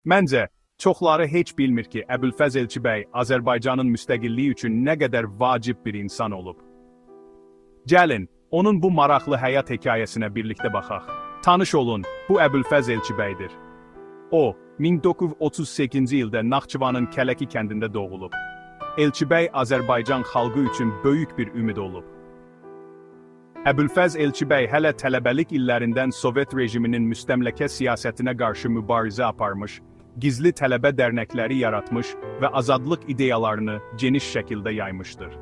Məncə, çoxları heç bilmir ki, Əbülfəz Elçibəy Azərbaycanın müstəqilliyi üçün nə qədər vacib bir insan olub. Gəlin, onun bu maraqlı həyat hekayəsinə birlikdə baxaq. Tanış olun, bu Əbülfəz Elçibəydir. O, 1938-ci ildə Naxçıvanın Kələki kəndində doğulub. Elçibəy Azərbaycan xalqı üçün böyük bir ümid olub. Əbülfəz Elçibəy hələ tələbəlik illərindən Sovet rejiminin müstəmləkə siyasətinə qarşı mübarizə aparmış, gizli tələbə dərnəkləri yaratmış və azadlıq ideyalarını geniş şəkildə yaymışdır.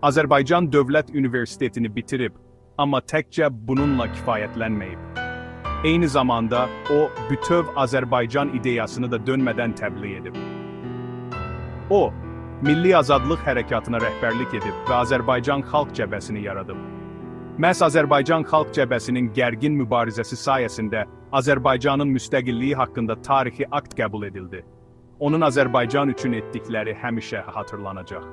Azərbaycan Dövlət Universitetini bitirib, amma təkcə bununla kifayətlənməyib. Eyni zamanda o, bütöv Azərbaycan ideyasını da dönmədən təbliğ edib. O, Milli Azadlıq Hərəkatına rəhbərlik edib və Azərbaycan Xalq Cəbhəsini yaradıb. Məhz Azərbaycan Xalq Cəbhəsinin gərgin mübarizəsi sayəsində Azərbaycanın müstəqilliyi haqqında tarixi akt qəbul edildi. Onun Azərbaycan üçün etdikləri həmişə hatırlanacaq.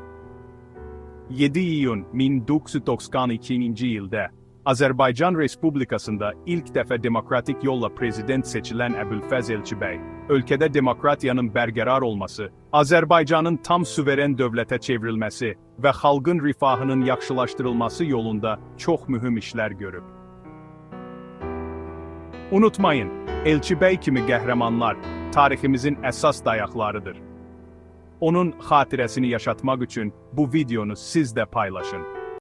7 iyun 1992-ci ildə Azərbaycan Respublikasında ilk dəfə demokratik yolla prezident seçilən Əbülfəz Elçibəy, ölkədə demokratiyanın bərqərar olması, Azərbaycanın tam suveren dövlətə çevrilməsi və xalqın rifahının yaxşılaşdırılması yolunda çox mühüm işlər görüb. Unutmayın, Elçibəy kimi qəhrəmanlar tariximizin əsas dayaqlarıdır. Onun xatirəsini yaşatmaq üçün bu videonu siz də paylaşın.